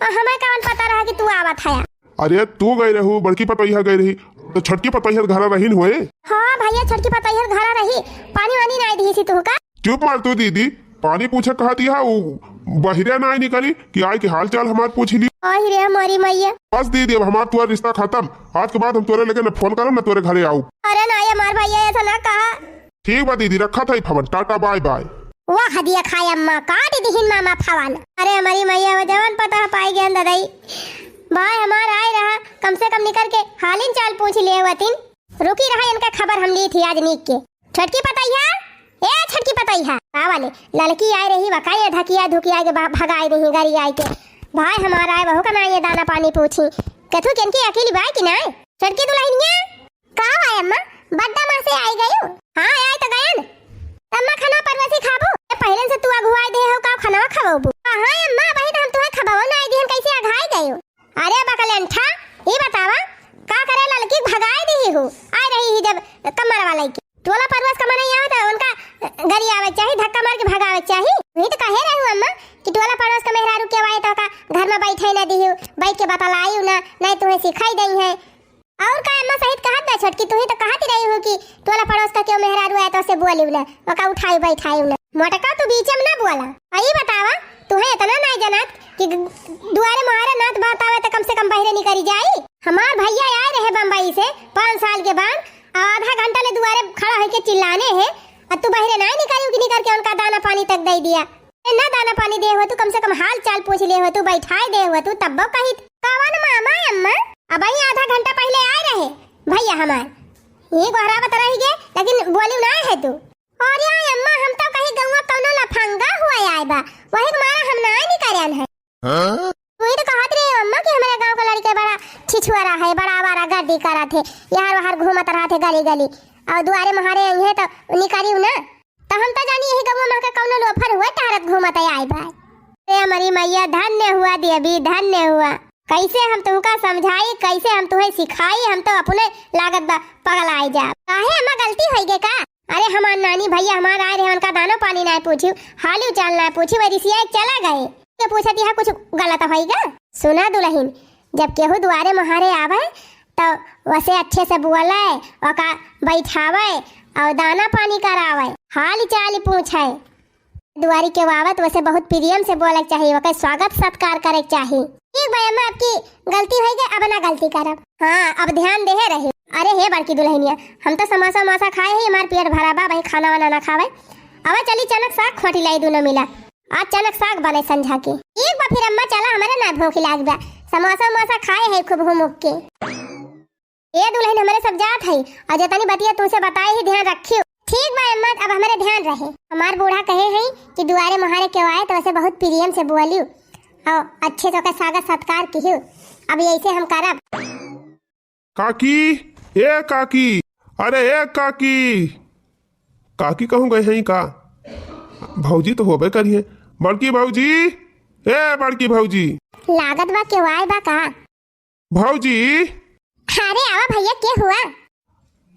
और हमें कौन पता रहा कि तू आवत हया? अरे तू गई रहू, बड़की पतोहिया गई रही, तो छोटकी पतोहिया घरा रहीन होए। हाँ भैया, छोटकी पतोहिया घरा रही, पानी वानी नाई दी सी तू का? चुप मार तू दीदी, पानी पूछे कहती है, वो बहिरे ना निकली कि आए के हाल चाल हमार पूछ ली। आही रे हमारी मैया। बस दीदी, अब हमार तोर रिश्ता खत्म, आज के बाद हम तोरे लगे न फोन करब न तोरे घरे आऊ। अरे ना ये हमार भैया ऐसा ना कहा। ठीक बा दीदी, रखा था फोन, टाटा बाय बाय। वाह दिया खाए अम्मा, काट दिहिन मामा फोन। अरे हमारी मैया, वो जवन पता पाई गयन ददाई। भाई हमार आए रहा, कम से कम निकर के हालिन चाल पूछ लिए हुआ तीन। रुकी रहा, इनका खबर हम ली थी आज नीक के। छोटकी पतैया, ए छोटकी पतैया, का वाले ललकी आए रही, वका ये धकिया धुकिया के भा-, भगाए रही, गरी आए के। भाई हमारा आए, बहू का ना ये दाना पानी पूछी, कथू केनकी अकेली बाय कि नाय? छोटकी दुल्हनिया, का आए अम्मा, बड्डा माँ से आई गयू? हाँ, आए तो गयन। अम्मा खाना परवसी खाबू? ये पहले से तू अगुआई दे हो, का खाना खवाबू? हाँ अम्मा, वही तो हम तुम्हें खवाओ ना आई दी, हम कैसे अघाई गयू? अरे बकलेंठा, ई बतावा, का करे ललकी भगाए दिही हो? आए रही ही जब कमर वाले के। टोला पड़ोस का मनई आवत है, उनका गरियावे के चाही, धक्का मार के भगावे के चाही। वही तो कहे रही हूँ अम्मा कि टोला पड़ोस का मेहरारू के आए तो का घर में बैठे ना दिही, बैठ के बतलाइउ ना, नहीं तुम्हें सिखाई दई है। और का अम्मा सहित कहत बा छोटकी, तू ही तो कहत ही रही हो कि टोला पड़ोस का क्यों मेहरारू आए तो उसे बोलिउ ना, ओका उठाई बैठाई ना। मोटका तू बीच में ना बोला। अई बतावा, तुहे इतना नाय जनात कि दुआरे मुहारे नात बात आवे तो कम से कम बहरे निकरी जाई? हमार भैया आए रहे बम्बई से पाँच साल के बाद, आधा घंटा ले दुआरे खड़ा होइके चिल्लाने है, अउ तू बहिरे नाहीं निकरिउ कि निकरिके उनका दाना पानी तक दइ दिया। ए, ना दाना पानी देहे होतू, कम से कम हाल चाल पूछ लिहे होतू, बैठाए देहे होतू, तब्बो कहित। कवन मामा अम्मा? अबहीं आधा घंटा पहिले आए रहे भइया हमार। ई गोहरावत रहि गे, लेकिन बोलिउ नाहीं है तू। अरे अम्मा, हम तउ कही गउँवा कउनो लफंगा हुआ आए बा, वही के मारे हम नाहीं निकरेन है। हाँ? तू ही तो कहत रहे अम्मा कि हमरे गाँव का लड़िका बड़ा छिछुआरा है, बड़ा आवारागर्दी करत है, यहाँ वहाँ घूमत रहत है गली गली, अउ दुआरे मोहारे अइहें तउ निकरिउ ना। त हम त जानी यही गउँवा मा के कउनो लोफर हुआ टहरत घूमत आए बा। ए हमरी मइया, धन्य हुआ देवी, धन्य हुआ। कइसे हम तुहका समझाई, कइसे हम तुहे सिखाई, हम तउ अपने लागत बा पगलाइ जाब। काहे अम्मा, गलती होइ गे का? अरे हमार नानी भइया हमार आए रहे, उनका दानो पानी नाहीं पूछिउ, हालु चाल नाहीं पूछिउ, वही रिसियाइ चला गए। के पूछत यहाँ कुछ गलत होइ गा? सुना दुलहिन, जब केहू दुआरे मोहारे आवे, तउ वसे अच्छे से बोले, ओका बैठावे अउ दाना पानी करावे, हाल चाल पूछे। दुआरी केहू आवत वसे बहुत प्रेम से बोले के चाही, ओकर स्वागत सत्कार करे के चाही। ठीक बा अम्मा, अबकी गलती होइ गे, अब ना गलती करब। हाँ, अब ध्यान देहे रही। अरे हे बड़की दुलहिनिया, हम तउ समोसा उमोसा खाए ही, हमार पेट भरा बा, अबहीं खाना वाना ना खावे। अब चली चनक साग खोटी लाई दुनो मिला। आज चनक साग बने संझा के। ठीक बा फिर अम्मा, चला, हमरे ना भूख लाग बा, समोसा उमोसा खाए है खूब हुमुक के। ए दुलहिन, हमरे सब जात है, अउ जेतनी बतिया तुमसे बताए ही ध्यान रखिउ। ठीक बा अम्मा, अब हमरे ध्यान रहे। हमार बूढ़ा कहे है कि दुआरे मोहारे केहू आए तउ वसे बहुत प्रेम से बोलिउ अउ अच्छे से ओकर स्वागत सत्कार किहिउ। अब यइसे हम करब। काकी, ए काकी, अरे ए काकी, काकी कहूँ गए हैं का? भौजी तो होबे करिहें। बड़की भौजी, ए बड़की भौजी। लागत बा केहू आए बा का? भौजी। अरे आवा भइया, के हुआ?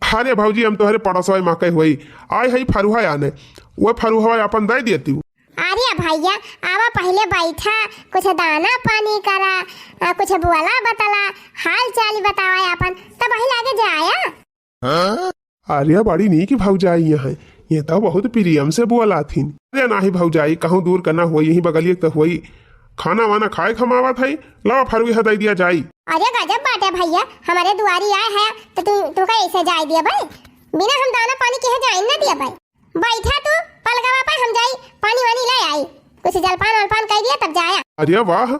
अरे भौजी, हम तोहरे पड़ोसवा मा के हुई, आए हई फरुहा आने, वो फरुहा आपन दइ दिया तू। अरे भइया, आवा पहिले बैठा, कुछ दाना पानी करा, आ, कुछ बोला बतला, हाल चाल बतावा आपन, तब वही लागे जाया। अरे बड़ी नीक भौजाई हैं, ये तउ बहुत प्रेम से बोलाथिन। अरे नाहीं भौजाई, कहूँ दूर क ना होई, यहीं बगलिए क तउ होई। खाना वाना खाए खमावत है, लावा फरुहा दइ दिया जाई। अरे गजब बाटे भइया, हमरे दुआरी आए है तउ तू, तू कइसे जाए दिया भाई? बिना हम दाना पानी किहे जाए ना दिया भाई। बैठा तू पलगवा पे, हम जाई पानी वानी ले आई, कुछ जलपान वलपान कइ दिया तब जाया। अरे वाह,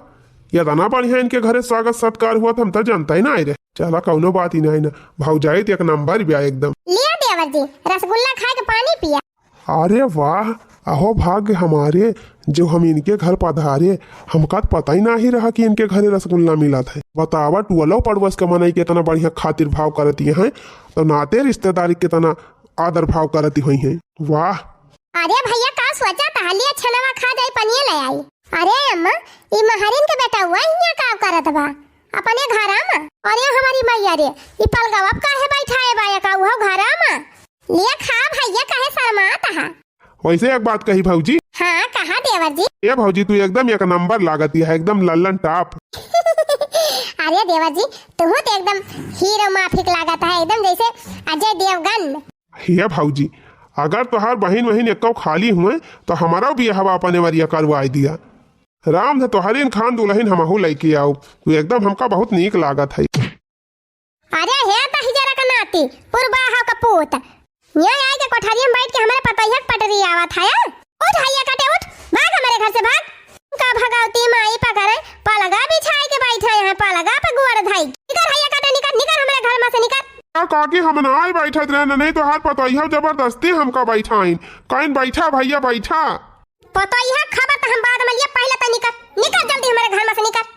एतना बढ़िया इनके घरे स्वागत सत्कार हुआ, हम तो जानता ही नाहीं रहे। चला कउनो बात ही नाहीं ना, भौजाई तो एक नंबर बिया एकदम। लिया देवर जी, रसगुल्ला खाए के पानी पिया। अरे वाह, अहो भाग्य हमारे, जो हम इनके घर पधारे, हमका तो पता ही नाहीं रहा कि इनके घरे रसगुल्ला मिलत है। बतावा, टोलो पड़ोस के मनई केतना बढ़िया खातिर भाव करती हैं, तो नाते रिश्तेदारी केतना आदर भाव करती हुई हैं। वाह। अरे भइया, का सोचा तहा? लिया छनवा खा जाई, पनिया ले आई। अरे अम्मा, ई महरिन के बेटउआ हियाँ का करत बा? अपने घरा मा? अरे हमरी मइया रे, ई पलगवा पे काहे बैठाए बा एका उहो घरा मा? लिया खा भइया, काहे शर्मात हा? वइसे एक बात कही भौजी। हाँ, कहा देवर जी। ए भौजी, तू एकदम एक नंबर लागत है, एकदम लल्लन टॉप। अरे देवर जी, तुहू तो एकदम हीरो माफिक लागत है, एकदम जइसे अजय देवगन। हे भौजी, अगर तोहार बहिन वहिन एक्को खाली हुए, तो हमरो बियाहवा अपने वरिया करवाइ दिया। राम धन तोहरिन खान दुलहिन हमहू लइके आउब। तू एकदम हमका बहुत नीक लागत है। अरे हे दहिजरा का नाती, पुरबाहा का पूत, यहाँ आइके कोठरिया मा बैठ के हमरे पतोहिया के पटरी आवत है। उठ हइया काटे, उठ, भाग हमरे घर से, भाग। का भगवती माई पकड़े, पलगा बिछाए के बैठा यहाँ, पलगा पे गोड़ धई। निकर हइया काटे, निकर, निकर हमरे घर मा से, निकर। का काकी, हम नाहीं बैठत रहेन, नाहीं तोहार पतोहिया जबरदस्ती हमका बैठाइन। कहिन बैठा भइया, बैठा। पतोहिया खबर त हम बाद मा लिया, पहिले त निकर, निकर जल्दी हमरे घर मा से, निकर।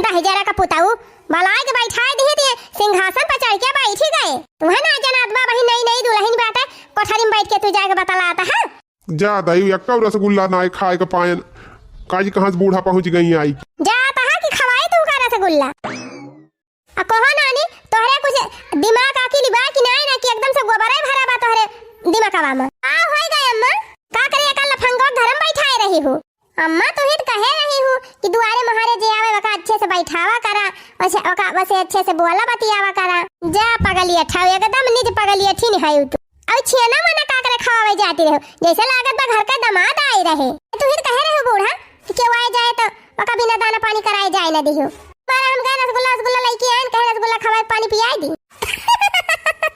दहिजरा का पुताऊ, बलाए के बैठाए दिहित, सिंहासन पे चढ़ के बैठी गए। तुहे ना जनात बा, वही नई नई दुलहिन बाटे, कोठरी मा बैठ के तू जाइके बतलात हा। जा दाई, एक्को रसगुल्ला नाहीं खाए के पाएन, काजी कहाँ से बूढ़ा पहुँच गई आई। जात हा कि खवाई तुहका रसगुल्ला। आ कहो नानी, तोहरे कुछ दिमाग अकिल बा कि नाहीं ना कि एकदम से गोबरे भरा बा तोहरे दिमागवा मा? का होइ गए अम्मा? का करे एका लफंगवा के घर मा बैठाए रही हू? अम्मा, तू ही त कहे रही हू कि दुआरे मोहारे जे आवे ओका अच्छे से बैठावा करा, वसे ओका, वसे अच्छे से बोला बतियावा करा। जा पगलिया ठाव, एकदम निज पगलिया ठिन है तू। अउ छेना मना का करे खवावे जाती रहो, जइसे लागत बा घर का दामाद आए रहे। तू ही त कहे रहे बूढ़ा कि केहू आए जाए तो ओका बिना दाना पानी कराए जाए ना दिहो। मारा हम गए रसगुल्ला, रसगुल्ला लइके आएन, कहे रसगुल्ला खवाए पानी पियाए दी।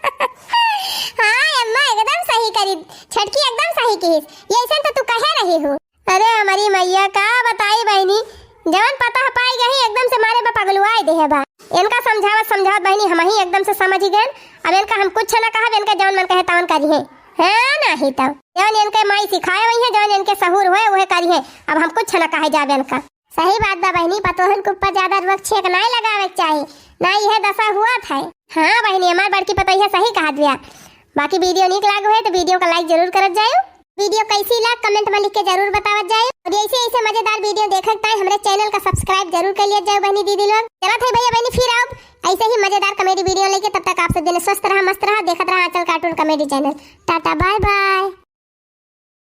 हाँ अम्मा, एकदम सही करी, छोटकी एकदम सही किहिस, ये ऐसन तो तू कहे रही हूँ। अरे हमारी मैया, का बताई बहिनी, जवन पता पाई गई, एकदम से मारे बा पगलुआई देहे बा। इनका समझावत समझावत बहिनी, हम ही एकदम से समझ ही गए। अब इनका हम कुछ ना कहब, इनका जवन मन कहे तवन करिहे। हाँ, नाही तब जवन इनके माई सिखाए हुई है, जवन इनके सहूर होए, उहे करिहे। अब हम कुछ ना कहे जाबे इनका। सही बात बा बहिनी, पतोहन के ऊपर ज्यादा रुआ छेक नाई लगावे के चाही, ना इहे दशा हुआ था। हाँ बहिनी, हमार बड़की पतोहिया सही कहत बिया। बाकी वीडियो नीक लाग हुए तो वीडियो का लाइक जरूर करत जायो। वीडियो कैसी लाग कमेंट में लिख के जरूर बतावत जायो। और ऐसे ऐसे मजेदार वीडियो देखक ताई हमरे चैनल का सब्सक्राइब जरूर कर लिया जाओ बहिनी दीदी लोग। चलत है भैया बहिनी, फिर आओ ऐसे ही मजेदार कॉमेडी वीडियो लेके। तब तक आप सब जने स्वस्थ रहा, मस्त रहा, देखत रहा Aanchal cartoon comedy channel. Tata bye bye.